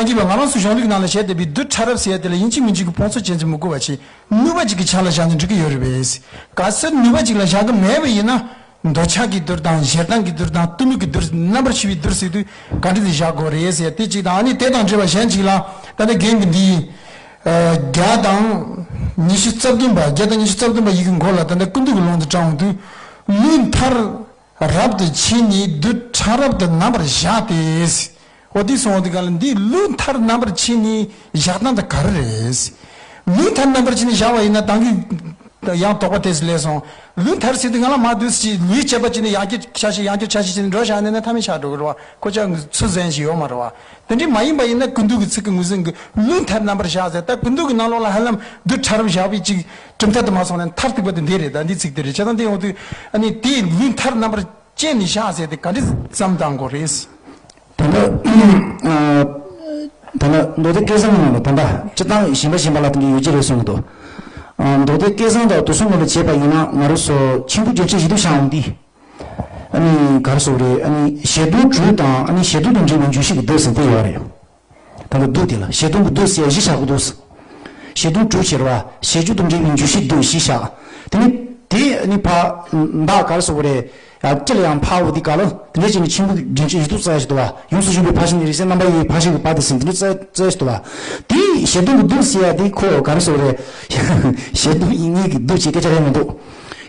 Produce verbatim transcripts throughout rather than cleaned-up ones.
ཡིན་པ་ང་རང་ཚོ་གཞུང་ལུགས་ནང་ལ་བཤད་བསྡད་པའི་རྡུལ་ཕྲ་རབ་ཟེར་ཡ་དེ་ལ་ཡིན་གཅིག་མིན་གཅིག་གི་དཔང་རྩོད་བྱེད་ཚུལ་མི་དགོས་པ་བྱས། ནུས་པ་གཅིག་གི་ཆ་ལ་བཞག་ན་འགྲིག་གི་ཡོད་རེད་པས། གལ་སྲིད་ནུས་པ་གཅིག་ལ་བཞག་གི་མེད་པ་ཡིན་ན། འདོད་ཆགས་ཀྱི་རྡུལ་དང་ཞེ་སྡང་གི་རྡུལ་དང་གཏི་མུག་གི་རྡུལ། རྣམ་པར་ཤེས་པའི་རྡུལ་ཟེར་དུས་ག་འདྲ་དེ་བཞག་དགོས་རེད་ཟེར་དེ་གཅིག་དང་། ཨ་ནི་དེ་དང་འབྲེལ་བ་གཞན་གཅིག་ལ། ད་ལྟ་རྒན་གྱིས་འདི། བརྒྱ་དང་ཉི་ཤུ་རྩ་བདུན་པ། བརྒྱ་དང་ཉི་ཤུ་རྩ་བདུན་པ་ཡི་གེ་མགོ་ལ། ད་ལྟ་ཀུན་བཏུས་ཀྱི་ལུང་དུ་དྲངས་འོང་དུས། ལུས་མཐར་རབ་ཏུ་ཕྱིན་ནས་རྡུལ་ཕྲ་རབ་ཏུ་རྣམ་པར་བཞག་སྟེ། འོ་དེ་སོང་བ་དེ་ག་ལ་འདི་ལུས་མཐར་རྣམ་པར་ཕྱིན་ནས་བཞག་སྟངས་དེ་ག་རེ་རེད། ལུས་མཐར་རྣམ་པར་ཕྱིན་ནས་བཞག་པ་ཡིན་ན་ད་གིན་ཡང་དོགས་པ་དེ་སླེབས་སོང་། ལུས་མཐར་ཟེར་དུས་ང་ལ་མ་འདུག་ཅེས་ལུས་བཅད་པ་བྱས་ནས་ཡང་བསྐྱར་ཆ་ཤས་ཡང་བསྐྱར་ཆ་ཤས་བྱས་ནས་འགྲོ་བཞག་ནས་ན་མཐའ་མེད་ཆགས་འགྲོ་གི་རེད་བ། ཁོ་ཅག་ཚུལ་ཟིན་ཞིག་ཡོད་མ་རེད་བ། དེ་འདྲ་མ་ཡིན་པ་ཡིན་ན་ཀུན་བཏུས་ཀྱི་ཚིག་གི་ངོས་ཟིན་གྱི་ལུས་མཐར་རྣམ་པར་བཞག་ཟེར། ད་ཀུན་བཏུས་ཀྱི་ནང་ལོགས་ལ་ཧ་ལམ་རྡུལ་ཕྲ་རབ་བཞག་པའི་ཅིག་གྲུབ་མཐའ་དུ་མ་སོང་ནས་མཐར་ཐུག་པ་དེ་འདི་རེད། ད་འདི་ཚིག་དེ་རེད། བྱས་ཙང་དེ་ཡོང་དུས་ཨ་ནི་དེ་ལུས་མཐར་རྣམ་པར་བཅད་ནས་བཞག་ཟེར་དེ་ག་འདྲ་བསམ་བཏང་དགོས་རེད། ད་ལྟ་ད་ལྟ་མདོ་སྡེ་སྐལ་བཟང་ནང་ལ་ད་ལྟ་སྤྱིར་བཏང་གཞན་པ་གཞན་པ་ལ་དེ་འདྲ་ཡོད་ཀྱི་རེད་གསུང་གི་འདུག། མདོ་སྡེ་སྐལ་བཟང་དང་དེ་ཚོ་ནང་ལ་བྱས་པ་ཡིན་ན་ང་རང་ཚོ་ཆེན་པོ་བརྒྱད་ཁྲི་བཞི་སྟོང་བཞག་འོང་དུས། ཨ་ནི་ག་རེ་ཟེར་དགོས་རེད། ཨ་ནི་ཞེ་སྡང་དྲུག་དང་། ཨ་ནི་ཞེ་སྡང་དང་འབྲེལ་བའི་འཇུག་ཤེས་ཀྱི་རྡུལ་ཟེར་དེ་ཡོད་རེད། ད་ལྟ་རྡུལ་དེ་ལ་ཞེ་སྡང་གི་རྡུལ་ཟེར་བཞི་བཞག་གི་འདུག། ཞེ་སྡང་དྲུག་བྱས་རེད་བ། ཞེ་སྡང་དང་འབྲེལ་བའི་འཇུག་ཤེས་རྡུལ་བཞི་བཞག། དེ་ནི་དེ་ནི་ཕར་མདའ་ག་རེ་ཟེར་དགོས་རེད། ཡ་ཅི་ལ་ཡང་ཕར་འོ་དེ་ག་ལ་དེ་འདྲ་བྱས་ནས་ཆེན་པོ་བརྒྱད་ཁྲི་བཞི་སྟོང་ཙམ་ཞིག་འདུག་བ། ཡོངས་སུ་གཞུག་པའི་ཕར་ཕྱིན་ནི་རེད་ཟེར། རྣམ་པ་དབྱེ་བའི་ཕར་ཕྱིན་གྱི་བར་དེ་ཟེར་དེ་འདྲ་ཙམ་ཙམ་ཞིག་འདུག་བ། དེ་ཞེ་སྡང་གི་རྡུལ་ཟེར་ཡ་དེ་ཁོ་ག་རེ་ཟེར་དགོས་རེད། ཞེ་སྡང་ཡིན་ངེས་ཀྱི་རྡུལ་ཅེས་སྐད་ཆ་རེད་མི་འདུག།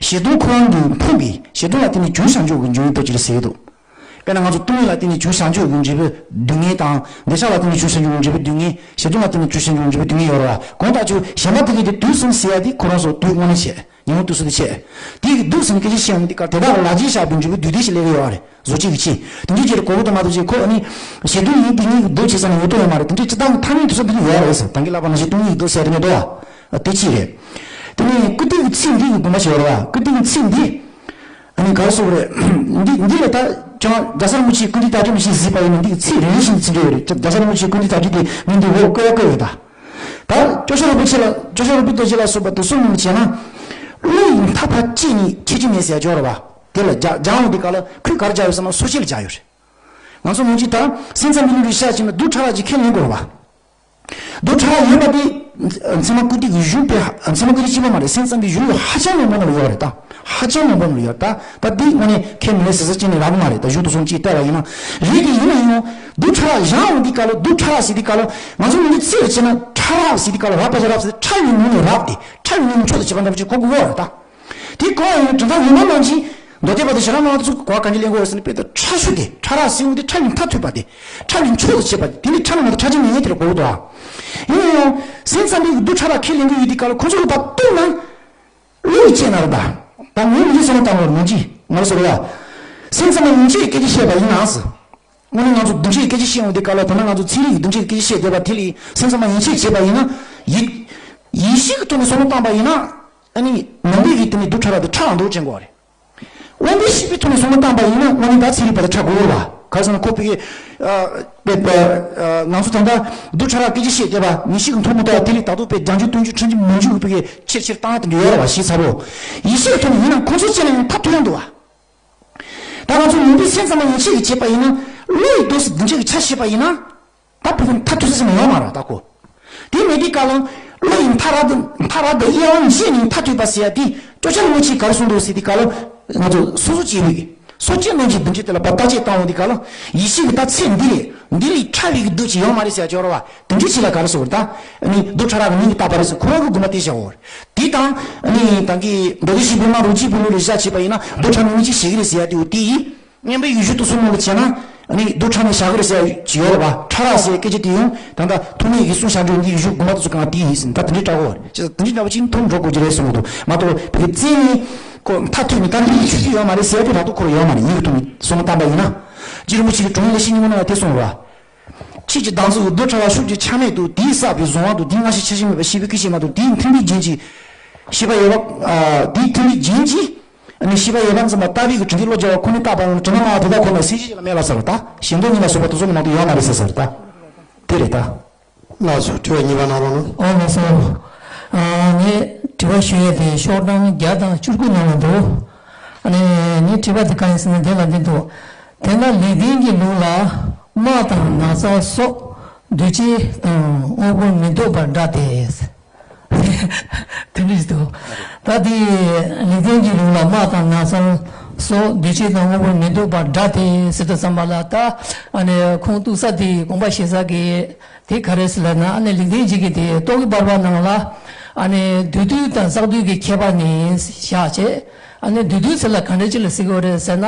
ཞེ་སྡང་ཁོ་རང་གི་ཕུང་པོའི་ཞེ་སྡང་ལ་བརྟེན་ནས་བྱུང་བྱང་ཆུབ་ཀྱི་འབྱུང་བའི་རྡུལ་ཅིག་རེད་ཟེར་གྱི་འདུག། དཔེར་ན་ང་ཚོ་གཏི་མུག་ལ་བརྟེན་ནས་བྱུང་བྱང་ཆུབ་ཀྱི་འབྲས་བུ་སྡུག་བསྔལ་དང་། འདོད་ཆགས་ལ་བརྟེན་ནས་བྱུང་བྱང་ཆུབ་ཀྱི་འབྲས་བུ་སྡུག་བསྔལ། ཞེ་སྡང་ལ་བརྟེན་ནས་བྱུང་བྱང་ཆུབ་ཀྱི་འབྲས་བུ་སྡུག་བསྔལ་ཡོད་རེད་བ། གང་ལྟར་ཀྱང་གཞན་པ་དེ་གས་དེ་དུས་གསུམ་ཟེར་ཡ་དེ་ཁོ་རང་ཚོ་དུས་དངོས་གནས་བྱས། ཉོན་མོངས་དུས་གསུམ་དུ་བྱས། དེ་གི་རྡུལ་ཟེར་ནས་སྐད་ཆ་བཤད་ཡོང་དུས་ཀ་དེ་དག་ལ་ལག་རྗེས་བཞག་པའི་འབྲས་བུ་རྡུལ་དེ་ཞིག་སླེབས་ཀྱི་ཡོད་རེད། བཟོ་བཅོས་ཀྱི་ཆེད་དེ་འདྲའི་ཆེད་དུ་གོ་བོ་དུ་མ་གཏོགས་ཅིག་ཁོ་ནི་ཞེ་སྡང་ཡིན་དེ་ཉིད་ཀྱི་རྡུལ་བྱེད་ས་ནས་ཡོད་དོ་ཡོད་མ་རེད། དེ་འདྲའི་སྤྱི་བཏང་གི་ཐ་སྙད་དུ་ས་འདི་ཡོད་རེད་ཟེར། ད་གིན་ལབ་པ་ནང་བཞིན་སྟོང་ཉིད་ཀྱི་རྡུལ་ཟེར་དེ་ནས་འགྲོ་བ། དེ་གཅིག་རེད། དེ་ནས་ཀིརྟི་གི་ཚིག་འདི་གི་དགོངས་པ་བཞེས་རེད་བ། ཀིརྟི་གི་ཚིག་འདི། ཨ་ནི་ག་རེ་ཟེར་དགོས་རེད། འདི་འདི་ལ་ད་ཅང་རྒྱལ་སྲས་རིན་པོ་ཆེའི་ཀུན་འདུས་དར་ཁྲོད་མི་ཤེས་གཟིགས་པ་ཡིན་ན་འདི་གི་ཚིག་རེ་རེ་བཞིན་ཚིག་འགྲེལ་ཡོད་རེད། རྒྱལ་སྲས་རིན་པོ་ཆེའི་ཀུན་འདུས་དར་ཁྲོད་དེ་ངས་འདི་འོག་བཀོད་ཡ་བཀོད་ཡོད་ད། ད་སྐྱོ་ཤས་རིན་པོ་ཆེ་ལ་སྐྱོ་ཤས་རིན་པོ་ཆེ་ལ་སོགས་པ་དེ་གསུམ་ནང་བྱས་ན། བློ་ཡི་མཐའ་ཕར་བཅད་ནས་ཁྱད་ཆོས་མེད་ཟེར་ཡ་སྦྱོར་བ། དེ་ལ་སྦྱར་སྦྱར་ཡོང་དུས་ག་ལ་ཁོས་ག་རེ་སྦྱར་ཡོད་ཟེར་ན་སོ་སྐྱེ་ལ་སྦྱར་ཡོད་རེད། ང་ཚོ་མི་གཅིག་ད་སེམས་ཙམ་པའི་ལུགས་ལ་བཤད་ཕྱིན་ན་རྡུལ་ཕྲ་རབ་ཅིག་ཁས་ལེན་དགོས་རེད་བ། རྡུལ་ཕྲ་རབ་ཡོད་པ་དེ་ཚད་མ་ཀུན་བཏུས་ཀྱི་གཞུང་དཔེ་ཚད་མ་ཀུན་བཏུས་གཅིག་པོ་མ་རེད། སེམས་ཙམ་པའི་གཞུང་ལུགས་ཧ་ཅང་མང་པོ་ནང་ལ་ཡོད་རེད་ད། ཧ་ཅང་མང་པོ་ནང་ལ་ཡོད་རེད་ད། ད་འདི་དངོས་གནས་ཁས་མི་ལེན་ཟེར་ཟེར་ཅིག་ནས་རག་གི་མ་རེད། ད་གཞུང་དུ་སོང་ཅིག་བལྟས་པ་ཡིན་ན། རེད་དེ་ཡིན་ན་ཡང་རྡུལ་ཕྲ་རབ་བཞག་འོང་དུས་ག་ལ་རྡུལ་ཕྲ་རབ་ཟེར་དུས་ག་ལ་ང་ཚོ་མི་ཚེ་བྱས་ན་ཕྲ་རབ་ཟེར་དུས་ག་ལ་རབ་པ་ཞིག་རབ་ཟེར་ཕྲ་བའི་ངོ་ནས་རབ་སྟེ་ཕྲ་བའི་ངོ་ནས་མཆོག་ཏུ་བྱེད་པ་འདྲ་པོ་ཅིག་གོ་དགོས་ཀྱི་ཡོད་རེད་ད། དེ་གོ་ཡང་དོན་དག་ངོ་མ་ནང་བཞིན་མདོ་སྡེ་པ་དང་ཞེ་སྡང་མ་ཚོ་གོ་བ་གང་ཅི་ལེན་དགོས་ཟེར་ན། དཔེ་ད་ཕྲ་ཤོས་དེ་ཕྲ་རབ་ཟེར་འོང་དེ་ཕྲ་བའི་མཐར་ཐུག་པ་དེ། ཕྲ་བའི་མཆོག་ཏུ་བྱེད་པ་དེ། དེ་ནི་ཕྲ་བའི་མ་གཏོགས་ཕྲ་ཅིག་མེད་དེ་ལ་གོ་དགོས་དོ། ཡིན་ན་ཡང་སེམས་ཙམ་པའི་རྡུལ་ཕྲ་རབ་ཁས་ལེན་གྱི་ཡོད་དེ་ག་ལ་ཁོ་ཚོ་ལ་ད་ལྟོས་ན། བློ་ཡིས་དཔྱད་ན་རེད་ད། ད་ངས་མི་ཚེ་བསམ་བློ་བཏང་བར་ནང་གི་ང་རང་ཚོ་རེད་བ། སེམས་ཙམ་པ་ཡན་ཆད་ཀྱིས་སྐད་ཆ་བཤད་པ་ཡིན་ན་ཟེར། དངོས་གནས་ང་ཚོ་རྡུལ་ཕྲན་གྱི་སྐད་ཆ་བཤད་ཡོང་དེ་ག་ལ་དོ་སྣང་ང་ཚོ་ཚན་རིག་གི་རྡུལ་ཕྲན་གྱི་སྐད་ཆ་བཤད་བསྡད་པ་དེ་ལ་སེམས་ཙམ་པ་ཡན་ཆད་བྱས་པ་ཡིན་ན། ཡིད་ཡིད་ཤེས་ཀྱི་ཐོག་ནས་བསམ་བློ་བཏང་པ་ཡིན་ན། ཨ་ནི་ནང་པའི་གི་དེ་ནི་རྡུལ་ཕྲ་རབ་དེ་ཕྲ་བ་འདུག་ཅན་གོ་རེད། དབང་པོའི་ཤེས་པའི་ཐོག་ནས་བསམ་བློ་བཏང་པ་ཡིན་ན་དངོས་གནས་ད་ཚན་རིག་པ་དང་ཕྲ་དགོས་རེད་བ། ག་རེ་ཟེར་ན་ཁོ་པའི་གི་ཨ་པའི་པའི་ཨ་ང་ཚོ་ད་ལྟ་རྡུལ་ཕྲ་རབ་སྐད་ཆ་བཤད་བསྡད་པ་ཡིད་ཤེས་ཀྱི་མཐོང་མི་ཐུབ་པ་དེ་ལས་ད་དུང་པའི་རྒྱང་ཆུང་སྟོན་ཆུང་ཕྲན་གྱི་མི་འཇུག་པའི་གི་ཆེར་ཆེར་བཏང་ཡ་དེ་འདྲ་ཡོད་རེད་བ། ཞེས་ཚ་བོ། ཡིད་ཤེས་ཀྱི་ཐོག་ནས་ཡིན་ན་ཁོང་ཚོ་བཅས་ན་ཡང་ཐབས་ཐུབ་ཡ་འདུག་བ། ད་ང་ཚོ་ནང་པའི་སེམས་ཙམ་པ་ཡན་ཆད་ཀྱིས་བྱས་པ་ཡིན་ན། བློ་ཡི་རྡོ་སོགས་རྡུལ་ཕྲན་གྱི་ཆ་བཤད་པ་ཡིན་ན། ད་བུ་ཕྲུག་མཐར་ཐུག་ས་ཟིན་ཡོང་མ་རེད་ད་ཁོ། དེ་མེད་དུས་ག་ལ་བློ་ཡི་མཐའ་རབ་ཏུ་མཐའ་རབ་ཏུ་དབྱེ་བ་མི་ཤེས་ནས་མཐར་ཐུག་པ་ཟེར་ཡ་དེ་སྐྱོ་ཤས་རིན་པོ་ཆེས་ག་རེ་གསུངས་འདུག་ཟེར་དུས་ག་ལ་ང་ཚོ་སོ་སོ་སྐྱེ་བོའི་གི་སོ་སྐྱེ་རྣམས་ཀྱི་རྡུལ་ཕྲན་དེ་ལ་བརྟག་དཔྱད་བཏང་འོང་དུས་ག་ལ་ཡིད་ཤེས་ཀྱི་ད་ཚེ་འདི་ལས་འདི་ལས་ཕྲ་བའི་གི་རྡུལ་ཅིག་ཡོད་མ་རེད་ཟེར་ཡ་ཅིག་ཡོད་རེད་བ། དེ་འདྲའི་ཆེད་ལ་ག་རེ་ཟེར་བ་རེད་ད། ནི་རྡུལ་ཕྲ་རབ་ཀྱི་མིང་གིས་བཏགས་པ་རེད་ཟེར་ཁོ་རང་གི་དགོངས་པ་དེ་བཞག་ཡོད་རེད། དེ་དང་ནི་ད་གི་མདོ་སྡེ་བཞི་པའི་མ་རུ་གཅིག་པུ་ལུགས་ལ་བཞག་བྱས་པ་ཡིན་ན་རྡུལ་ཕྲ་མིང་མིང་ཅིག་བཞག་གི་རེད་ཟེར་ཡ་དེ་འོ་དེ་ཡིན། སྙན་པའི་ཡུལ་ཤུལ་དུ་གསུངས་མོ་ལ་བྱས་ན། ཨ་ནི་རྡུལ་ཕྲ་ནི་བཞག་གི་རེད་ཟེར་ཡ་ཅིག་ཡོད་རེད་པ། ཕྲ་རབ་ཟེར་སྐད་ཆ་དེ་ཡང་ད་ལྟ་ཐོགས་མེད་ཀྱིས་གསུངས་བཞག་འགྲོ་འདི་ཡུལ་ཤུལ་དགོངས་པ་དེ་ཚོ་གང་དེ་ཡིན་ཟེར་ད་དེ་འདྲའི་འདྲ་བོ་རེད། ཅི་ད་དེ་འདྲའི་འདྲ་བོ་ཅིག་མཐོང་འགྲོ་དགོས་ཀྱི་རེད་གསུངས་འདུག་མ་གཏོགས་བོད་ཀྱི་རྩེ་ནི་ཁོ་མཐའ་ཐུག་ནས་ད་འདི་ཡུལ་ཤུལ་དུ་ཡོད་མ་རེད་ཟེར་ཡ་དེ་རག་ཏུ་ཁོ་ར་ཡོད་མ་རེད། ཡིད་ཀྱི་ཐོག་ནས་བསམ་བློ་བཏང་པ་ཡིན་ན། རྗེ་རིན་པོ་ཆེ་གི་དྲུང་ཡིག་ལེགས་བཤད་སྙིང་པོ་ནང་ལ་དེ་གསུངས་རེད་པ། ཁྱེད་ཀྱི་གདངས་ཚོད་རྡུལ་ཕྲ་བ་ཤུགས་ཀྱིས་ཆ་མེད་དུ་དེས་བསགས་པའི་གཟུང་བ་དང་དེའི་སྔ་ཕྱི་ཆ་ཤས་མེད་པ་ཤེས་པའི་སྐད་ཅིག་མ་གཏོགས་དེའི་མཐུན་པའི་རྒྱན་གྱིས། ཤེས་པ་ཡོད་པ། དེའི་མཐུན་པའི་རྒྱན་གྱིས། ནི་ཤེས་པ་ཡོད་པ་འཛིན་པ་ལྟ་བའི་གི་དྲི་འདི་བློ་སྦྱར་བ་ཁོ་ནས་བཏགས་པ་ཡང་དྲི་མ་སྨྲ་བ་དེ་དག་ཁོ་ན་སྲིད་ཞི་ལ་མེད་ལ་ཟེར་བ་ད། ཞེ་འདོད་གཉིས་ལ་སོགས་པ་དེ་ཚོ་ནི་མ་གཏོགས་ཡོད་མ་རེད་ཟེར་ཟེར་ད། དེ་རེད་ད། ལགས་སོ། དྲི་བ་གཉིས་པ་གནང་རོགས་གནང་། ཨོ་ལགས་སོ། ཨ་ངས་དྲི་བ་ཞུ་ཡས་དེ་ཤོག་གྲངས་བརྒྱ་དང་བཅུ་དགུ་ནང་ལ་འདུག། ཨ་ནི་ངའི་དྲི་བ་དེ་གང་ཡིན་ཟེར་ན་དེ་ལ་འདི་འདུག། དེ་ན་ལེགས་ལྡན་གྱི་ལུགས་ལ་དམག་དང་ན་ཚ་སོགས་ འདུས་བྱས་དང་དངོས་པོ་མི་འདོད་པར་འདྲ་སྟེ། དེ་འདྲ་ཞིག་འདུག་ད་དེ་ལེགས་ལྡན་གྱི་ལུགས་ལ་སྨག་དང་ནགས་ཚལ་སོགས་འདུས་བྱས་དང་དངོས་པོ་མི་འདོད་པར་འདྲ་སྟེ་ཟེར་དུས་ཙམ་པ་ལ། ད་ཨ་ནི་ཁུངས་གཏུགས་ས་དེ་དགོངས་པ་བཞེས་ས་གི་དེ་ག་རེ་ཟེར་ལབ་ན། ཨ་ནི་ལེགས་ལྡན་འབྱེད་ཀྱི་དེ་རྟོག་གེ་བར་པ་ནང་ལ། ཨ་ནི་འདུས་རྡུལ་དང་བསགས་རྡུལ་གྱི་ཁྱད་པར་ནི་བཞག་བྱས། ཨ་ནི་འདུས་རྡུལ་ཟེར་ལ་ག་འདྲ་ཅིག་ལ་ཟེར་གྱི་ཡོད་རེད་ཟེར་ན།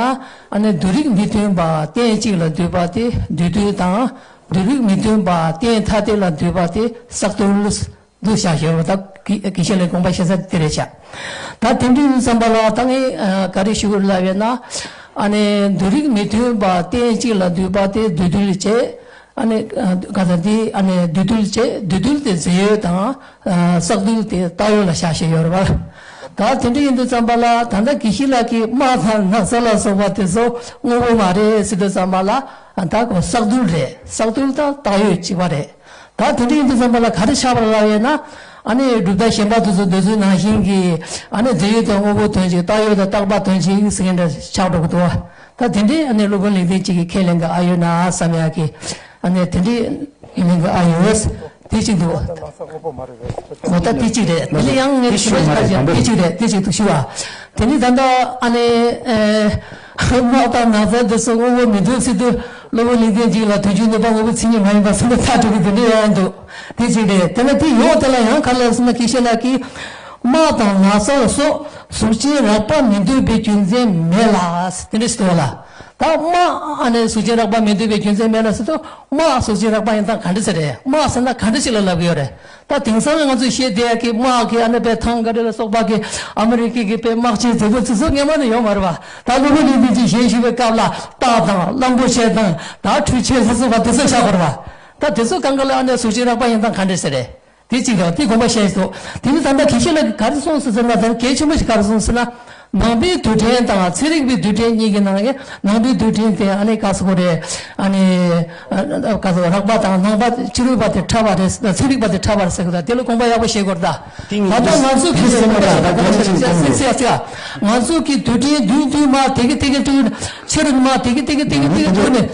ཨ་ནི་འདུས་རིགས་མི་མཐུན་པ་རྟེན་གཅིག་ལ་འདུས་པ་དེ་འདུས་རྡུལ་དང་། འདུས་རིགས་མི་མཐུན་པ་རྟེན་ཐ་དད་ལ་འདུས་པ་དེ་བསགས་རྡུལ་འདུས་བཞག་ཞེས་པ། ད་དགེ་དགེ་བཤེས་ལགས་དགོངས་པ་བཞེས་ས་དེ་རེད་བཞག་ད་དེ་འདྲ་ཡིན་ཙམ་པ་ལ་ད་ངས་ཨ་ག་རེ་ཞུ་དགོས་ལབ་ཡོད་ན། ཨ་ནི་འདུས་རིགས་མི་མཐུན་པ་རྟེན་གཅིག་ལ་འདུས་པ་དེ་འདུས་རྡུལ་བྱས། ཨ་ནི་ཨ་ག་ས་འདི་ཨ་ནི་འདུས་རྡུལ་བྱས། འདུས་རྡུལ་དེ་རྫས་ཡོད་དང་། ཨ་བསགས་རྡུལ་དེ་བཏགས་ཡོད་ལ་བཞག་བཞག་ཡོད་རེད་པ། ད་དེ་འདྲ་ཡིན་དུས་ཙམ་པ་ལ་ད་ལྟ་དགེ་བཤེས་ལགས་ཀྱིས་དམག་དང་ནགས་ཚལ་ལ་སོགས་པ་དེ་ཚོ་དངོས་པོ་མ་རེད་ཟེར་དུས་ཙམ་པ་ལ། ད་ཁོ་བསགས་རྡུལ་རེད། བསགས་རྡུལ་དང་བཏགས་ཡོད་གཅིག་པ་རེད། ད་དེ་འདྲ་ཡིན་དུས་ཙམ་པ་ལ་ག་རེ་ཆགས་པ་རེད་ལབ་ཡོད་ན། ཨ་ནི་གྲུབ་མཐའ་གཞན་པ་དེ་ཚོ་འདོད་ཚུལ་ནང་བཞིན་གྱི། ཨ་ནི་རྫས་ཡོད་དང་དངོས་པོ་དོན་གཅིག་བཏགས་ཡོད་དང་བཏགས་པ་དོན་གཅིག་ཟེར་མཁན་འདྲ་ཆགས་འགྲོ་གི་འདུག་ད་དེ་འདྲའི་ཨ་ནི་སློབ་དཔོན་ལེགས་ལྡན་འབྱེད་ཀྱིས་ཁས་ལེན་གྱི་ཨ་ཡོད་ན་བསམ་ཡག་གི། ཨ་ནི་དེ་འདྲའི་ཁས་ལེན་གྱི་ཨ་ཡོད། དེ་གཅིག་འདུག་འོ་ད་དེ་གཅིག་རེད། དེ་ལས་ཡང་ངས་ཞུ་བ་ཞིག་ཁ་ཅིག་དེ་གཅིག་རེད། དེ་གཅིག་འདུག་ཞུ་བ། དེ་ནི་ད་ལྟ་ཨ་ནི་ཨེ་དམག་དང་ནགས་ཚལ་དེ་ཚོ་དངོས་པོ་མི་འདུག་ཟེར་དུས། སློབ་དཔོན་ལེགས་ལྡན་འབྱེད་ལ་དོན་བྱེད་ནུས་པ་དངོས་པོའི་མཚན་ཉིད་མ་ཡིན་པ་ཟེར་ནས་ཐག་གཅོད་ཀྱི་དེ་འདྲ་ཡང་འདུག་དེ་གཅིག་རེད། དེ་ནས་དེ་ཡོད་དེ་ལ་ཡང་ག་རེ་ལབ་ཟེར་ན། དགེ་བཤེས་ལགས་ཀྱིས་དམག་དང་ནགས་ཚལ་སོགས་གཟུགས་ཅན་རགས་པ་མི་འདོད་པའི་རྒྱུ་མཚན་མེད་ལ་དེ་འདྲ་ཞིག་འདུག་ལ། ད་དམག་ཨ་ནི་གཟུགས་ཅན་རགས་པ་མི་འདོད་པའི་རྒྱུ་མཚན་མེད་ལ་ཟེར་དུས། དམག་གཟུགས་ཅན་རགས་པ་ཡིན་སྟངས་ག་འདྲ་ཞིག་རེད། དམག་ཟེར་ན་ག་འདྲ་ཞིག་ལ་ལབ་ཀྱི་ཡོད་རེད། ད་དེང་སང་ང་ཚོས་བཤད་བསྡད་ཡག་གི་དམག་གི་ཨ་ནི་དཔེ་ཐང་ག་རེ་ལ་སོགས་པ་གི་ཨ་མི་རི་ཀའི་གི་དཔེ་དམག་ཆས་མཛེས་པོ་ཚིག་ཚོ་སྔོན་མ་ནས་ཡོད་མ་རེད་པ། ད་སློབ་དཔོན་ལེགས་ལྡན་འབྱེད་ཞལ་བཞུགས་པའི་སྐབས་ལ་རྟ་དང་གླང་པོ་ཆེ་དང་ད་ཁྲུས་ཆས་ལ་སོགས་པ་དེ་ཚོ་བཞག་པ་རེད་པ། ད་དེ་ཚོ་གང་ག་ལ་ཨ་ནི་གཟུགས་ཅན་རགས་པ་ཡིན་སྟངས་ག་འདྲ་ཞིག་རེད། དེ་གཅིག་རེད། དེ་དགོངས་པ་བཞེས་སོང་། དེ་ནི་ད་ལྟ་དགེ་བཤེས་ལགས་ཀྱིས་ག་རེ་གསུངས་སོང་ཟེར་ན། ད་གལ་ཆེན་པོ་ཞིག་ག་རེ་གསུངས་ཟེར་ན། ནང་པའི་རྡུལ་ཕྲན་དང་ཚན་རིག་པའི་རྡུལ་ཕྲན་གཉིས་ཀྱི་ནང་ནས་ནང་པའི་རྡུལ་ཕྲན་དེ་ཨ་ནི་ག་ཟེར་དགོས་རེད། ཨ་ནི་ཨ་ག་ཟེར། རགས་པ་དང་ནང་པ། ཕྱི་རོལ་པ་དེ་ཕྲ་བ་རེད། ཚན་རིག་པ་དེ་ཕྲ་བ་རེད་ཟེར་གི། ད་དེ་ལ་དགོངས་པ་ཡག་པོ་བཞེས་དགོས་རེད་ད། ད་ལྟ་ང་ཚོ་གི་ང་ཚོ་གི་རྡུལ་ཕྲན་བདུན་བདུན་མ་དེ་གི་དེ་གི་དེ་གི་ཕྱི་རོལ་མ་དེ་གི་དེ་གི་དེ་གི་དེ་གི་དེ་གི་དེ་གི་དེ་གི་དེ་གི་དེ་གི་དེ་གི་དེ་གི་དེ་གི་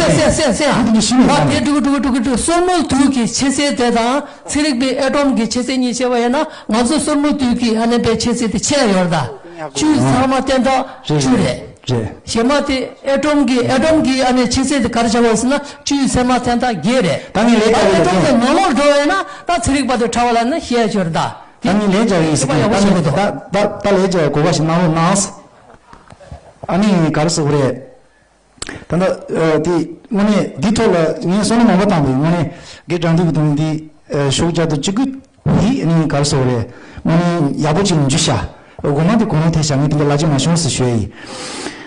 དེ་གི་དེ་གི་དེ་གི་དེ་གི་དེ་གི་མ་དེ་དྲུག་དྲུག་དྲུག་དྲུག་དྲུག་སོར་མོ་དུག་གི་ཆེ་ཚད་དེ་དང་། ཚན་རིག་པའི་ཨེ་ཊོམ་གྱི་ཆེ་ཚད་གཉིས་བྱས་པ་ཡིན་ན། ང་ཚོ་སོར་མོ་དུག་གི་ཨ་ནི་པའི་ཆེ་ཚད་དེ་ཆེ་ཡོད་རེད་ད། བཅུའི་ཚང་མ་སྟོང་ཕྲག་བཅུ་རེད། རེད། གཞན་མ་དེ་ཨེ་ཊོམ་གྱི་ཨེ་ཊོམ་གྱི་ཨ་ནི་ཆེ་ཚད་དེ་ག་རེ་བྱ་བ་ཟེར་ན། བཅུའི་ཚང་མ་སྟོང་ཕྲག་བརྒྱད་རེད། ད་ངས་ལས་ད་ཀྱང་ཨེ་ཊོམ་དེ་ནང་ལོགས་འགྲོ་བ་ཡིན་ན། ད་ཚན་རིག་པ་དེ་ཕྲ་བ་ལ་ནི་བཤད་ཡ་ཡོད་རེད་ད། ད་ངས་ལན་རྒྱག་གི་ཡིན་ཟེར་གྱི། ད་ངས་ད་ད་ད་ལན་རྒྱག་གོ་སྐབས་ཤིག་གནང་རོགས་གནང་། ཨ་ནི་ག་རེ་ཟེར་དགོས་རེད། ད་ལྟ་ཨ་དེ་དངོས་གནས་འདི་ཐོག་ལ་ངས་བསམ་བློ་མང་པོ་བཏང་བས། དངོས་གནས་དགེ་དྲང་འདུས་ཀྱི་དོན་འདི་ཨ་ཤོག་བརྒྱ་དང་བཅུ་དགུ་འདི་ཨ་ནི་ག་རེ་ཟེར་དགོས་རེད། དངོས་གནས་ཡག་པོ་ཅིག་མཇུག་བཞག་འགོ་མ་དེ་གོ་ནོར་ཐེབས་ཤག་ངས་དེ་འདྲ་ལབ་རྒྱུ་མ་བྱུང་ཟེར་ཞུ་ཡ་ཡིན།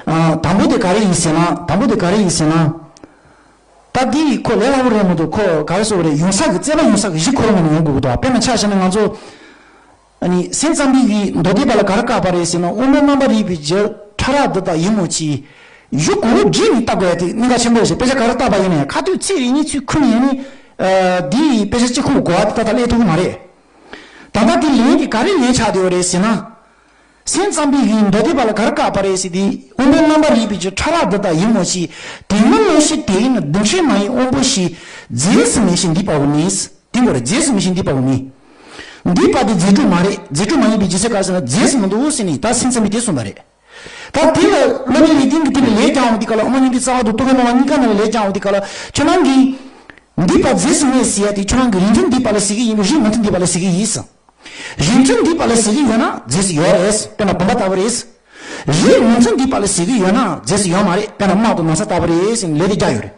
ཨ་དང་པོ་དེ་ག་རེ་ཡིན་ཟེར་ན། དང་པོ་དེ་ག་རེ་ཡིན་ཟེར་ན། ད་འདི་ཁོ་ལས་སླ་པོ་རེད་མ་གཏོགས། ཁོ་ག་རེ་ཟེར་དགོས་རེད། ཡོང་ས་གི་རྩད་པ་ཡོང་ས་གི་གཞི་ཁོ་རང་ངོས་ནས་ཡོང་དགོས་ཀྱི་འདུག་དཔེར་ན་ཆ་བཞག་ན་ང་ཚོ་ཨ་ནི་སེམས་ཙམ་པའི་གི་མདོ་སྡེ་པ་ལ་ག་རེ་བཀག་པ་རེད་ཟེར་ན། དབང་པོ་རྣམ་པར་རིག་པའི་རྒྱུ་ཕྲ་རགས་འདི་དག་ཡིན་མོད་ཀྱི། གཞི་གོ་རིམ་བསྒྲིགས་ནས་བལྟ་དགོས་ཡ་དེ་གནད་འགག་ཆེན་པོ་རེད་ཟེར། དཔེ་ཆ་ག་རེ་བལྟས་པ་ཡིན་ན་ཡང་ཁ་ཐུག་ཚིག་རེ་གཉིས་ཚུར་ཁུར་ནས་ཨ་ནི་ཨ་འདིའི་དཔེ་ཆ་གཅིག་ཁུར་གོ་བ་དེ་ད་ལྟ་སླེབས་ཐུབ་ཀྱི་མ་རེད། ད་ལྟ་དེ་ལན་དེ་ག་རེ་ལན་ཆགས་བསྡད་ཡོད་རེད་ཟེར་ན། སེམས་ཙམ་པའི་གི་མདོ་སྡེ་པ་ལ་ག་རེ་བཀག་པ་རེད་ཟེར་དུས། དབང་པོ་རྣམ་པར་རིག་པའི་རྒྱུ་ཕྲ་རགས་འདི་དག་ཡིན་མོད་ཀྱི། དེ་མིན་མངོན་ཤེས་དེ་ཡིན་རྡུལ་ཕྲན་མ་ཡིན་དབང་པོ་ཞེས། རྫས་སུ་མེད་ཅིང་འདུས་པའོ་མིན། དེ་གོ་རེད། རྫས་སུ་མེད་ཅིང་འདུས་པའོ་མིན། འདུས་པ་དེ་རྫས་གྲུབ་མ་རེད། རྫས་གྲུབ་མ་ཡིན་པའི་རྒྱུ་མཚན་ག་རེ་ཟེར་ན། རྫས་སུ་མི་འདུག་ཟེར་ནས་ད་སེམས་ཙམ་པས་དེ་གསུངས་པ་རེད། ད་དེ་ལ་སློབ་དཔོན་ལེགས་ལྡན་གྱིས་དེ་ལ་ལན་རྒྱག་འོང་དུས་སྐབས་ལ། དབུ་མ་སྙིང་པོའི་རྩ་བ་དང་རྟོག་གེ་སྨྲ་བ་གཉིས་ཀ་ནང་ལ་ལན་རྒྱག་འོང་དུས་སྐབས་ལ། ཁྱོད་རང་གིས་འདུས་པ་རྫས་སུ་མེད་ཟེར་ཡ་དེ་ཁྱོད་རང་གིས་རིགས་མཐུན་འདུས་པ་ལ་ཟེར་གྱི་ཡིན་པས། རིགས་མི་མཐུན་འདུས་པ་ལ་ཟེར་གྱི་ཡིན་ཟེར། རིགས་མཐུན་འདུས་པ་ལ་ཟེར་གྱི་ཡོད་ན་རྫས་སུ་ཡོད་རེད། དཔེར་ན་བུམ་པ་ལྟ་བུ་རེད། རིགས་མི་མཐུན་འདུས་པ་ལ་ཟེར་གྱི་ཡོད་ན་རྫས་སུ་ཡོད་མ་རེད། དཔེར་ན་དམག་དང་ན་ཚ་ལྟ་བུ་རེད་ཟེར་ནས་ལན་དེ་རྒྱག་ཡོད་རེད།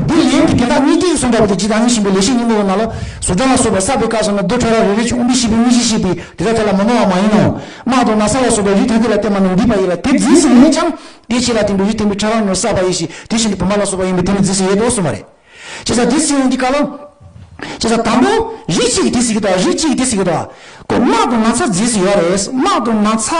འདི་ལན་དེ་དེ་དག་གཉིས་ཀྱིས་གསུངས་འདྲ་བ་དེ། རྗེ་བདག་ཉིད་གཤེགས་པའི་ལེགས་བཤད་སྙིང་པོའི་ནང་ལ། གཟུགས་སྒྲ་ལ་སོགས་པ་བསགས་པའི་སྐབས་སུ་ནི། རྡུལ་ཕྲ་རགས་རེ་རེ་ཆོས་དབང་པོས་ཤེས་པའི་མིག་ཤེས་པའི་དེ་དག་དེ་ལ་མི་སྣང་བ་མ་ཡིན་ནོ། དམག་དང་ན་ཚ་ལ་སོགས་པའི་རིགས་ཐ་དད་ལ་བརྟེན་པ་ནི་འདུས་པ་ཡིན་ལ། དེ་རྫས་སུ་མེད་ཀྱང་དེའི་ཕྱིར་ལ་བརྟེན་པའི་རིགས་ཐ་དད་ཕྲ་རགས་རྣམས་བསགས་པ་ཡིན་ཞིང་། དེ་བཞིན་དུ་བུམ་པ་ལ་སོགས་པ་ཡིན་པས་དེ་ནི་རྫས་སུ་ཡོད་དོ་གསུངས་པ་རེད། བྱས་ཙང་དེ་ཟེར་ཡོང་དུས་སྐབས་ལ། བྱས་ཙང་དང་པོ་རིགས་གཅིག་གིས་དེ་ཟེར་གྱི་འདུག་རིགས་གཅིག་གིས་དེ་ཟེར་གྱི་འདུག་ཁོ་དམག་དང་ན་ཚ་རྫས་སུ་ཡོད་རེད། དམག་དང་ན་ཚ་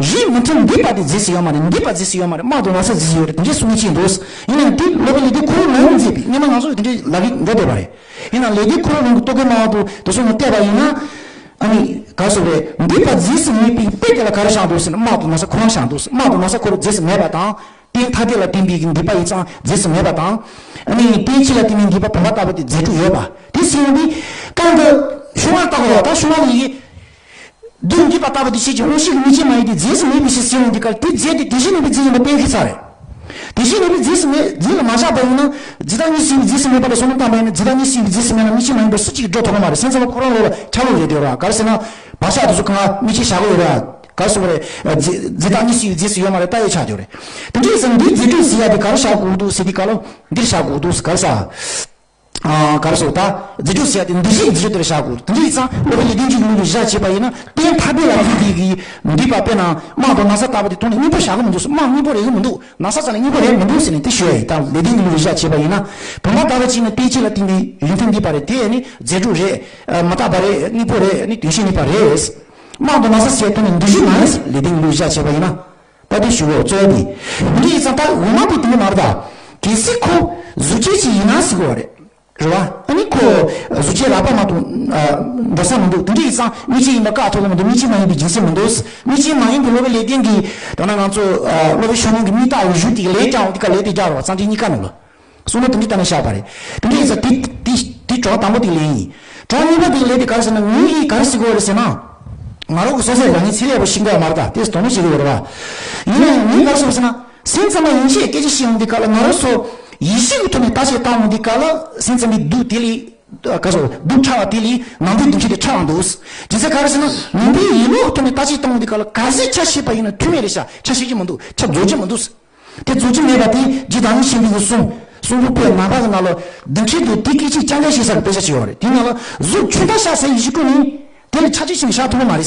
རིགས་མི་མཐུན་འདུས་པ་དེ་རྫས་སུ་ཡོད་མ་རེད། འདུས་པ་རྫས་སུ་ཡོད་མ་རེད། དམག་དང་ན་ཚ་རྫས་སུ་ཡོད་རེད། དེ་འདྲའི་གསུང་མཁན་ཅིག་འདུག་ཡིན་ནའང་དེ་སློབ་དཔོན་ལེགས་ལྡན་ཁོ་རང་ལུང་མཛད་པའི། སྔོན་མ་ང་ཚོ་དེ་འདྲའི་ལབ་ཀྱི་འགྲོ་བསྡད་པ་རེད། ཡིན་ནའང་ལེགས་ལྡན་ཁོ་རང་ལུང་གི་རྟོག་གེ་སྨྲ་བ་དང་དེ་ཚོ་ནང་བལྟས་པ་ཡིན་ན། ཨ་ནི་ག་རེ་ཟེར་དགོས་རེད། འདུས་པ་རྫས་སུ་མེད་པའི་དཔེ་དེ་ལ་ག་རེ་བཞག་འདུག་ཟེར་ན། དམག་དང་ན་ཚ་ཁོ་རང་བཞག་འདུག་དམག་དང་ན་ཚ་ཁོ་རང་རྫས་སུ་མེད་པ་དང་། རྟེན་ཐ་དད་ལ་བརྟེན་པའི་གི་འདུས་པ་ཡིན་ཙང་རྫས་སུ་མེད་པ་དང་། ཨ་ནི་རྟེན་སྤྱི་ལ་བརྟེན་ནས་འདུས་པ་བུམ་པ་ལྟ་བུ་དེ་རྫས་གྲུབ་ཡོད་པ། དེ་སྲིད་ཡོང་དུས་གང་གི་ཤུགས་ལ་བཏགས་པ་ད་ཤུགས་ལ་ཡི་སྡུག་འདུས་པ་ལྟ་བུ་དེ་ཤེས་ཀྱི་དབང་ཤེས་ཀྱི་དམིགས་རྐྱེན་མ་ཡིན་ཏེ་རྫས་སུ་མེད་པའི་ཕྱིར་ཟེར་ཡོང་དུས་སྐབས་དེ་རྫས་དེ་དེ་བཞིན་གནས་པའི་རྫས་ཡིན་པ་གཏན་འཁེལ་ཚར་རེད། དེ་བཞིན་གནས་པའི་རྫས་སུ་མེད་རྫས་ལ་མ་བཞག་པ་ཡིན་ན་ཇི་ལྟར་གཉིས་སུ་ཡོད་པའི་རྫས་སུ་མེད་པ་ལ་བསམ་བློ་བཏང་བ་ཡིན་ན་ཇི་ལྟར་གཉིས་སུ་ཡོད་པའི་རྫས་སུ་མེད་ན་དམིགས་རྐྱེན་མ་ཡིན་པར་སུ་གཅིག་གིས་སྒྲོ་ཐུབ་ཀྱི་མ་རེད། སེམས་ཙམ་པ་ཁོ་རང་ལོག་ལ་ཆ་ལུགས་རེད་དེ་ར། ག་རེ་ཟེར་ན་བག་ཆགས་དེ་ཚོ་གང་དམིགས་རྐྱེན་བཞག་གི་ཡོད་ར། ག་རེ་ཟེར་བ་རེད། རྫས་རྫས་དང་གཉིས་སུ་ཡོད་པའི་རྫས་སུ་ཡོད་མ་རེད། ལྟ་ཡོད་ཆགས་ཀྱི་ཡོད་རེད། དེ་འདྲ་ཡིན་ཙང་འདིའི་རྫས་གྲུབ་ཟེར་ཡ་དེ་ག་རེ་བཞག་དགོས་འདུག་ཟེར་དུས་སྐབས་ལ་འདིར་བཞག་དགོས་འདུག་ག་རེ་ཟེར། ཨ། ག་རེ་ཟེར། ད་རྫས་གྲུབ་ཟེར་ཡ་དེ་འདུས་བྱས་ཀྱི་རྫས་གྲུབ་དེར་བཞག་དགོས། དེ་འདྲ་ཡིན་ཙང་སློབ་དཔོན་ལེགས་ལྡན་གྱི་ལུགས་ལ་གཞི་བཞག་བྱས་པ་ཡིན་ན་རྟེན་ཐ་དད་ལ་ལུས་དེ་གི་འདུས་པ་དཔེར་ན་རྨང་དང་ན་བཟའ་ལྟ་བུ་དེ་ཐོག་ནས་གཉིས་པོ་བཞག་གི་མི་འདུག་རྨང་གཉིས་པོ་རེག་གི་མི་འདུག་ན་བཟའ་རྩ་ནས་གཉིས་པོ་རེག་མི་འདུག་ཟེར་ནས་དེ་ཞུ་ཡ་ཡིན། ད་ལེགས་ལྡན་གྱི་ལུགས་ལ་གཞི་བཞག་བྱས་པ་ཡིན་ན་བུམ་པ་ལྟ་བུ་གཅིག་ནི་རྟེན་སྤྱི་ལ་བརྟེན་པའི་ཡོན་ཏན་འདུས་པ་རེད། དེ་ནི་རྫས་གྲུབ་རེད། མི་རྟག་པ་རེད། གཉིས་པོ་རེད། ནི་དོན་བྱེད་ནུས་པ་རེད། རྨང་དང་ན་བཟའ་ཟེར་ཐོག་ནས་འདུས་བྱས་མ་ཡིན། ལེགས་ལྡན་གྱི་ལུགས་ལ་གཞི་བཞག་བྱས་པ་ཡིན་ན། ད་དེ་ཞུ་གོ་གཙོ་བོ་དེ། འདི་ཡིན་ཙང་ད་འོ་མ་དེ་དེ་འདྲ་མ་རེད་ད། གལ་སྲིད་ཁོ་གཟུགས་ཅན་ཅིག་ཡིན་ན་ཟེར་གོ་བ་རེད། རེད་བ། ཨ་ནི་ཁོ་གཟུགས་ཅན་རགས་པ་མ་གཏོགས་འགྲོ་ས་མི་འདུག་དེ་འདྲ་ཡིན་ཙང་དམིགས་རྐྱེན་ཡིན་པ་བཀག་ཐུབ་ཀྱི་མི་འདུག་དམིགས་རྐྱེན་མ་ཡིན་པའི་རྒྱུ་མཚན་མི་འདུག་དམིགས་རྐྱེན་མ་ཡིན་པའི་སློབ་དཔོན་ལེགས་ལྡན་གྱིས་ད་ནང་ང་ཚོ་སློབ་དཔོན་ཆོས་མོང་གི་མིག་ལྟ་བུ་བཞུགས་དེ་ག་ལས་ཀྱང་འོང་དེ་ག་ལས་དེ་རྒྱག་རོགས་བ་གཙང་སྦྲའི་གཉིས་ཀ་ནང་ལ། གསུངས་ན་དེ་འདྲའི་གཏན་ནས་བཞག་པ་རེད། དེ་འདྲ་ཡིན་ཙང་དེ་དེ་དེ་གྲོགས་དང་པོ་དེ་ལས་ཡིན། གྲོགས་གཉིས་པ་དེ་ལས་དེ་ག་རེ་ཟེར་ན་ངོས་ཀྱིས་ག་རེ་ཟེར་དགོས་རེད་ཟེར་ན། ང་རང་གི་སོ་སོའི་རང་ཉིད་ཚེ་རིང་བ་ཤིང་འདྲ་མ་རེད་ད་དེ་དོགས་གནོན་བྱེད་ཀྱི་ཡོད་རེད་བ། ཡིན་ན་ཡང་ངས་ག་རེ་ཟེར་བ་ཟེར་ན། སེམས་ཙམ་པ་ཡན་ཆད་སྐད་ཆ་བཤད་ཡོང་དུས་སྐབས་ལ་ང་རང་ཚོ་ཡིད་ཤེས་ཀྱི་ཐོག་ནས་བརྟག་དཔྱད་བཏང་ཡོང་དུས་སྐབས་ལ་སེམས་ཙམ་པའི་རྡུལ་དེ་ལས། ག་ཚོད་རྡུལ་ཕྲ་བ་དེ་ལས་ནང་དོན་རྡུལ་ཕྲན་དེ་ཕྲ་བ་འདུག་དེ་ཚོ་ག་རེ་ཟེར་ན་ནང་པའི་ཡིད་ལུགས་ཀྱི་ཐོག་ནས་བརྟག་དཔྱད་བཏང་ཡོང་དུས་སྐབས་ལ་གལ་སྲིད་ཆ་བཞག་པ་ཡིན་ན་ཐུན་མོང་རེད་ཤག་ཆ་བཞག་རྒྱུ་མི་འདུག་ཆ་རྫོགས་རྒྱུ་མི་འདུག་དེ་རྫོགས་རྒྱུ་མེད་པ་དེ་རྗེ་བདག་ཉིད་ཆེན་པོའི་གསུང་གསུང་འབུམ་པའི་ནང་པ་གི་ནང་ལ་རྡུལ་ཕྲན་དུ་དེ་སྐད་ཅིག་རྐྱང་རྐྱང་བཤད་ས་གི་དཔེ་ཆ་ཅིག་ཡོད་རེད། དེའི་ནང་ལ་གཟུགས་ཆུང་མཐའ་བཞག་ས་ཡི་གཞི་ཀུན་ནི་དེ་ལ་ཆ་བཞག་ཅིག་ནི་བཞག་ཐུབ་ཀྱི་མ་རེད།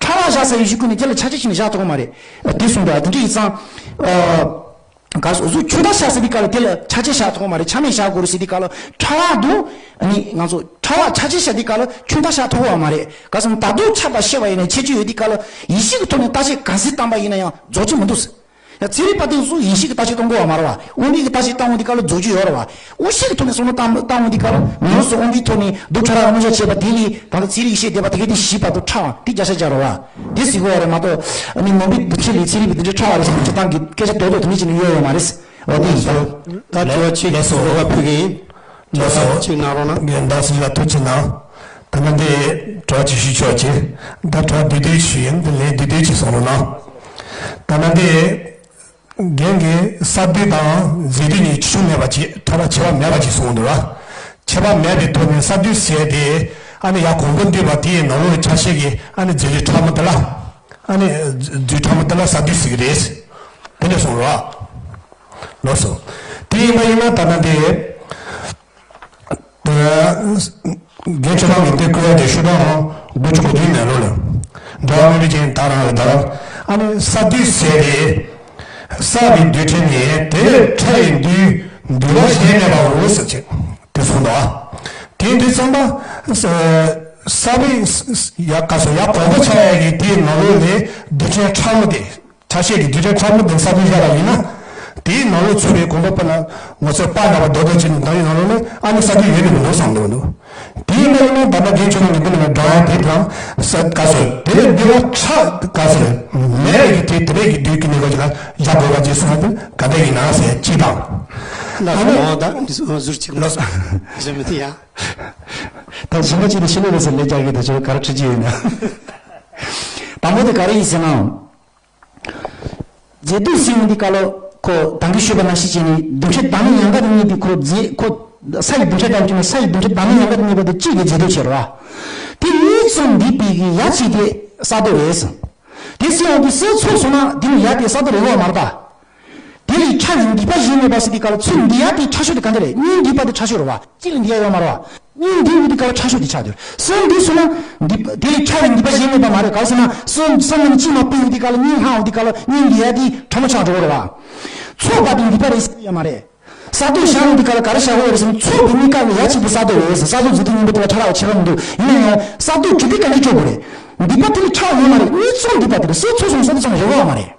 ཕྲ་བ་བཞག་ས་ཡི་གཞི་ཀུན་ནི་དེ་ལ་ཆ་བཞག་ཅིག་ནི་བཞག་ཐུབ་ཀྱི་མ་རེད། དེ་གསུངས་འདུག་དེ་འདྲ་ཡིན་ཙང་། ག་རེ་ཟེར། གཟུགས་ཆུང་མཐའ་བཞག་ཟེར་དུས་སྐབས་ལ་དེ་ལ་ཆ་བཞག་བཞག་ཐུབ་ཀྱི་མ་རེད། ཆ་མེད་བཞག་དགོས་རེད་ཟེར་དུས་སྐབས་ལ་ཕྲ་བ་དང་། ཨ་ནི་ང་ཚོ་ཕྲ་བ་ཆ་བཞག་བཞག་དུས་སྐབས་ལ་ཆུང་མཐའ་བཞག་ཐུབ་ཀྱི་མ་རེད། ག་རེ་ཟེར་ན་ད་དུང་ཆ་བཞག་བཤད་པ་ཡིན་ན་ཆེ་ཆུང་ཡོད་དུས་སྐབས་ལ་ཡིད་ཤེས་ཀྱི་ཐོག་ནས་བརྟག་དཔྱད་ག་ཚོད་བཏང་པ་ཡིན་ན་ཡང་རྫོགས་རྒྱུ་མི་འདུག་ཡང་ཚན་རིག་པ་དེ་ཚོ་ཡིད་ཤེས་ཀྱི་བརྟག་དཔྱད་གཏོང་དགོས་པ་མ་རེད་བ། དབང་པོའི་གི་བརྟག་དཔྱད་བཏང་འོང་དུས་སྐབས་ལ་རྫོགས་རྒྱུ་ཡོད་རེད་བ། དབང་ཤེས་ཀྱི་ཐོག་ནས་བསམ་བློ་བཏང་བཏང་འོང་དུས་སྐབས་ལ་ང་ཚོ་དབང་པོའི་ཐོག་ནས་རྡུལ་ཕྲ་རབ་རྣམ་གཞག་བྱས་པ་དེ་ལས་ད་ལྟ་ཚན་རིག་བཤད་བསྡད་པ་དེ་ག་དེ་ཞིབ་པ་དང་ཕྲ་བ་དེ་བརྒྱ་ཆ་བརྒྱ་རེད་བ། དེ་ཟེར་དགོས་བ་རེད་མ་གཏོགས། ཨ་ནི་ནང་པའི་རྡུལ་ཕྲན་ལས་ཚན་རིག་པའི་འདི་འདྲ་ཕྲ་བ་རེད་ཟེར་ནས་སྤྱིར་བཏང་གི་སྐད་ཆ་རྡོག་རྡོག་དེ་འདྲ་ཅིག་ནི་ཡོད་ཡོད་མ་རེད། འོ་དེ་ཡིན་ཙང་། ད་དྲི་བ་གཅིག་ལགས་སོ། རོགས་པ་ཕུལ་གི་ཡིན། ལགས་སོ། དྲི་བ་གཅིག་གནང་རོགས་གནང་། རྒན་བདག་སྲིད་ལ་ཐུགས་རྗེ་གནང་། ད་ལྟ་འདི་དྲི་བ་གཅིག་ཞུ་ཆོག་ཅིག་ད་དྲི་བ་བསྡུས་བསྡུས་ཞུ་ཡིན། འདི་ལན་བསྡུས་བསྡུས་ཅིག་གསུང་རོགས་གནང་། ད་ལྟ་འདི། རྒན་གྱིས་ས་རྡུལ་དང་རྫས་རྡུལ་གཉིས་ཁྱད་པར་མེད་པ་ཅིག་ཕྲ་རགས་ཁྱད་པར་མེད་པ་ཅིག་གསུངས་འདུག་ལ། ཁྱད་པར་མེད་པའི་ཐོག་ནས་ས་རྡུལ་ཟེར་དེ་ཨ་ནི་ཡར་གོང་བུ་འདུས་པ་དེའི་ནང་ལོགས་ཆ་ཤས་ཀྱི་ཨ་ནི་རྫས་རིགས་ཕྲ་མོ་དེ་ལ། ཨ་ནི་རྫས་ཕྲ་མོ་དེ་ལ་ས་རྡུལ་ཟེར་གྱི་རེད། དེ་འདྲ་གསུངས་རོགས། ལགས་སོ། དེ་ཡིན་པ་ཡིན་ན་ད་ལྟ་འདི། རྒན་ཆོས་དབང་གིས་འདི་བཀོད་ཡ་དེ་ཤོག་གྲངས་དགུ་བཅུ་གོ་བདུན་ནས་ལོ་ལ། འགྲོ་བ་མི་འདྲ་ཅན་ད་རང་རེད་ད། ཨ་ནི་ས་རྡུལ་ཟེར་ཏེ། ས་གི་རྡུལ་ཕྲན་ནི་དེ་ལས་ཕྲ་བའི་རྡུལ་འདུས་པ་གཞན་མེད་པའོ་ཟེར་ཅིག་དེ་གསུངས་འདུག་དེ་འདི་ཚང་མ་ས་རྡུལ་ཡ་ག་སོ་ཡ་གོང་བུ་ཆགས་ཡ་གི་དེའི་ནང་ལོགས་ལས་རྡུལ་ཕྲན་ཕྲ་མོ་དེ། ཆ་ཤས་ཀྱི་རྡུལ་ཕྲན་ཕྲ་མོ་འདི་ས་རྡུལ་བཞག་པ་ཡིན་ན། དེའི་ནང་ལོགས་ཚུད་པའི་གོམ་པ་སྤོ་ལ་ངོ་ཚ་པ་འདྲ་བ་རྡོག་རྡོག་ཅིག་ནི་བདག་ཡིད་ནང་ལོགས་ནི་ཨ་ནི་ས་རྡུལ་ཡོད་ནི་མི་འདུག་བསམ་འདུག་འདུག་དེའི་ནང་ནི་ད་ལྟ་རྒན་ཆོས་དབང་གི་འདི་ནང་ནས་འགྲོ་བ་དེ་དང་ས་ག་སོ་དེ་ལས་འདི་བ་ཁྲ་ག་སོ་མེད་ཀྱི་དེ་དེ་རེད་ཀྱི་རྡུལ་གྱི་ནི་གོ་ཅི་ལ་བཞག་དགོས་པ་ཅིག་གསུངས་པ་དེ་ག་འདྲ་ཡིན་ན་ཟེར་ཅིག་དང་། ལ་ཨ་ནི་ཟུར་ཅིག་ལ་ཟེར་མི་དེ་ཡ། ད་གཞན་པ་ཅིག་ནི་ཤི་ལོ་ལ་ཟེར་ལས་རྒྱག་གི་དུ་ཆོས་ག་རེ་ཁྲིད་ཀྱི་ཡོད་ན། དང་པོ་དེ་ག་རེ་ཡིན་ཟེར་ན། རྫས་རྡུལ་ཟེར་ཡོང་དུས་སྐབས་ལ་ཁོ་ད་གིན་ཞུས་པ་ནང་བཞིན་བྱས་ནས་རྡུལ་ཕྲན་བདག་མེད་ཡན་གར་དུ་གནས་པའི་ཁོ་རྫས་ཁོ་ས་ཡི་རྡུལ་ཕྲན་དང་བཅས་ནས་ས་ཡི་རྡུལ་ཕྲན་བདག་མེད་ཡན་གར་དུ་གནས་པ་དེ་གཅིག་གི་རྫས་རྡུལ་ཕྱིར་རོ། དེ་གཉིས་ཙམ་འདུས་པའི་གི་ཡ་གཅིག་དེ་ས་རྡུལ་རེད། དེ་ཟེར་ཡོང་དུས་ས་ཚུགས་སོང་ན་དེ་ནི་ཡ་དེ་ས་རྡུལ་རེད་འོ་མ་རེད་ད། དེ་ལས་ཕྲ་བའི་འདུས་པ་གཞན་མེད་པ་ཟེར་དུས་སྐབས་ལ་ཚུར་འདུས་ཡ་དེ་ཕྲ་ཤོས་དེ་ག་འདྲ་རེད། གཉིས་འདུས་པ་དེ་ཕྲ་ཤོས་རེད་བ། གཅིག་ལ་འདུས་ཡ་ཡོད་མ་རེད་བ། གཉིས་འདུས་ཡོད་དུས་སྐབས་ལ་ཕྲ་ཤོས་དེ་ཆགས་འདུག་གསུམ་འདུས་སོང་ན་འདུས་པ་དེ་ལས་ཕྲ་བའི་འདུས་པ་གཞན་མེད་པ་མ་རེད། ག་རེ་ཟེར་ན་གསུམ་གསུམ་ནི་གཅིག་མ་སྤུས་ཡོད་དུས་སྐབས་ལ་གཉིས་ལྷག་འོང་དུས་སྐབས་ལ་གཉིས་འདུས་ཡ་དེ་ཕྲ་མོ་ཆགས་འགྲོ་གི་རེད་བ། ཚོགས་པ་དེ་འདུས་པ་རེད་ཟེར་ཡ་མ་རེད། ས་རྡུལ་བཞག་ཡོང་དུས་སྐབས་ལ་ག་རེ་བཞག་དགོས་རེད་ཟེར་ན་ཚོགས་པའི་གནས་སྐབས་ལ་ཡ་གཅིག་པུ་ས་རྡུལ་རེད་ཟེར། ས་རྡུལ་རྫས་རྡུལ་གཉིས་པོ་དེ་ལ་ཕྲ་རགས་ཆེ་རགས་མི་འདུག་ཡིན་ན་ཡང་ས་རྡུལ་གྲུབ་པའི་ག་འདྲ་གཅོད་དགོས་རེད། འདུས་པ་དེ་ལས་ཕྲ་བ་ཡོད་མ་རེད། གཉིས་ཙམ་འདུས་པ་དེ་ལ་ས་ཚུགས་སོང་ས་རྡུལ་ཙམ་རེད་འོ་མ་རེད།